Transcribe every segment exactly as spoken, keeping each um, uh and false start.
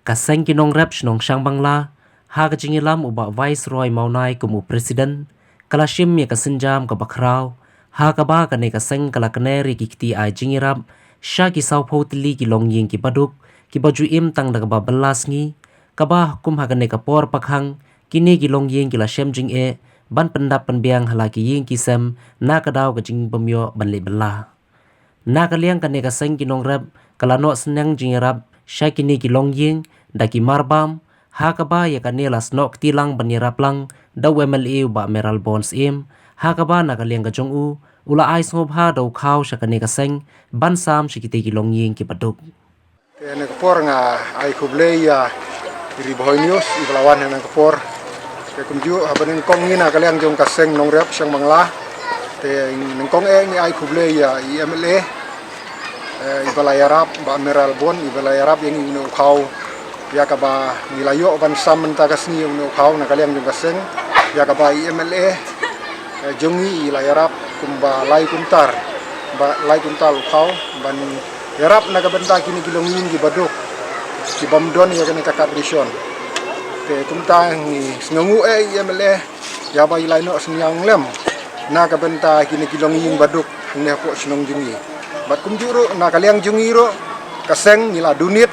Ka seng ki nongrep shnong Shangbangla, ha ka jingïalam u Bah Viceroy Mawnai kum u President, ka la shim ïa ka sienjam kaba khraw, ha kaba kane ka seng ka la kner ïa ki kti ai jingïarap sha ki sawphew tylli ki longïing kiba duk, kiba ju im tang da kaba bylla sngi, kaba kum ha kane ka por pakhang, kine ki longïing ki la shem jingeh ban pyndap pynbiang ha la ki ïing ki sem na ka daw ka jingbymïoh ban leit bylla. Na ka liang kane ka seng ki nongrep ka la noh synñiang jingïarap sha kine ki longïing da ki marbam, ha kaba ïa kane la snoh kti lang ban ïarap lang da u M L A u Bah Mayral Born Syiem, ha kaba na ka liang ka jong u, u la ai sngewbha da u khaw sha kane ka seng ban sam sha kitei ki longïing kiba duk. Te na ka por nga ai khublei ïa i Ri Bhoi News iba la wan ha na ka por. Te kumjuh haba nyngkong ngi na ka liang jong ka seng nongrep Shangbangla. Te nyngkong eh ngi ai khublei ïa i M L A, eh, iba la ïarap, Bah Mayral Born, iba la ïarap ïa ngi une u khaw ïa kaba ngi la ïoh ban sam mynta ka sngi, une u khaw na ka liang jong ka seng, ïa kaba i M L A, eh, jong ngi i la ïarap kumba lai kuntal, ba lai kuntal u khaw ban ïarap na ka bynta kine ki longïing kiba duk, kibym don ïa kane ka kad ration. Te kumta ngi sngewnguh eh i M L A ïa ba i la ïoh synñiang lem na ka bynta kine ki longïing ba duk hangne hapoh shnong jong ngi. Bad kumjuh ruh na ka liang jong ngi ruh ka seng ngi la donate,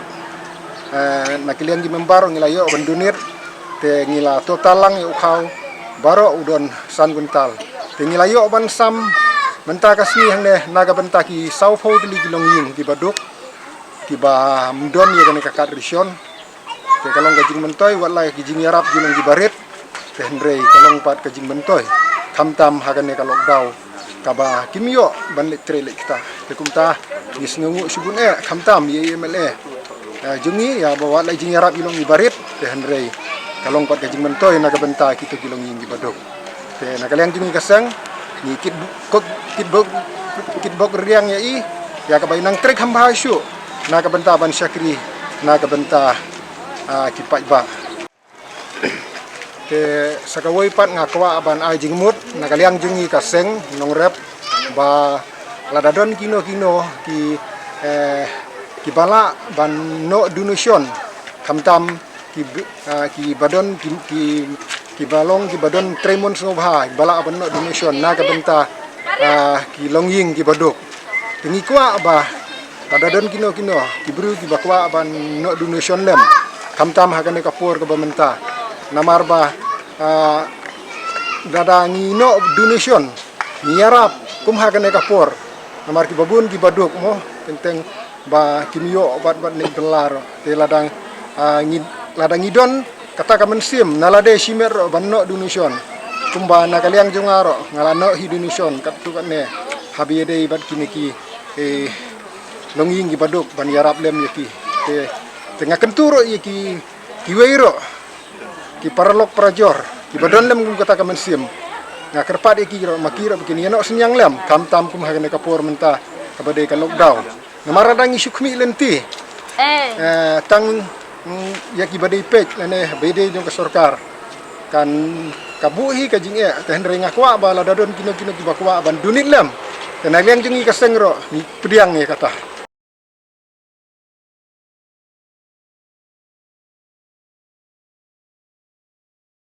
eh, na ka liang ki member ngi la ïoh ban donate. Te ngi la total lang ïa u khaw baroh u don san kuntal. Te ngi la ïoh ban sam mynta ka sngi hangne na ka bynta ki sawphew tylli ki longïing kiba duk, kibym don ïa kane ka kad ration. Te ka long ka jingmyntoi, wat la ki jingïarap ki long kiba rit, te hynrei ka long pat ka jingmyntoi, khamtam ha kane ka lockdown kaba kim ïoh ban leit trei leit kta. Te kumta ngi sngewnguh shibun eh khamtam ïa i M L A, eh, jong ngi ïa ba wat la jingïarap ki long kiba rit, te hynrei ka long pat ka jingmyntoi na ka bynta kito ki longïing kiba duk. Te na ka liang jong ngi ka seng ngi kit bu-, kok, kit bok, kit bok rïang ïa i ïa kaba i nang trei kham bha shuh na ka bynta ban shakri na ka bynta, ah, ki paidbah. Te sa kawei pat nga kwah ban ai jingmut na ka liang jong ngi ka seng nongrep ba lada don kino kino ki, eh, kiba lah ban noh donation, khamtam ki, ah, kiba don ki, ki, kiba long kiba don trei mon sngewbha ba lah ban noh donation na ka bynta, ah, ki longïing kiba duk. Te ngi kwah ba lada don kino kino ki briew kiba kwah ban noh donation lem, khamtam ha kane ka por kaba mynta. Namar ba, ah, lada ngi noh donation ngi ïarap kum ha kane ka por. Namar kiba bun kiba duk mo, teng teng ba kim ïoh bad bad ngi bylla ruh. Te lada, ah, ngi, lada ngi don kata ka mynsiem na lade shimet ruh ban noh donation. Kumba na ka liang jong nga ruh nga la noh hi donation katto katne haba ïadei bad kine ki, eh, longïing kiba duk ban ïarap lem ïa ki. Te, te nga kyntu ruh ïa ki, kiwei ruh ki paralok parajor kiba don lem kum kata ka mynsiem. Nga kyrpad ïa ki ruh, ma ki ruh ba kin ïa noh synñiang lem, khamtam kum ha kane ka por mynta kaba dei ka lockdown. Namar lada ngi shu khmih lynti, eh, tang, mm, ïa kiba dei peit lane ba dei jong ka sorkar, kan ka buh hi ka jingeh. Te hynrei nga kwah ba lada don kino kino kiba kwah ban donate lem, te na liang jong ngi ka seng ruh ngi pdiang ïa kata.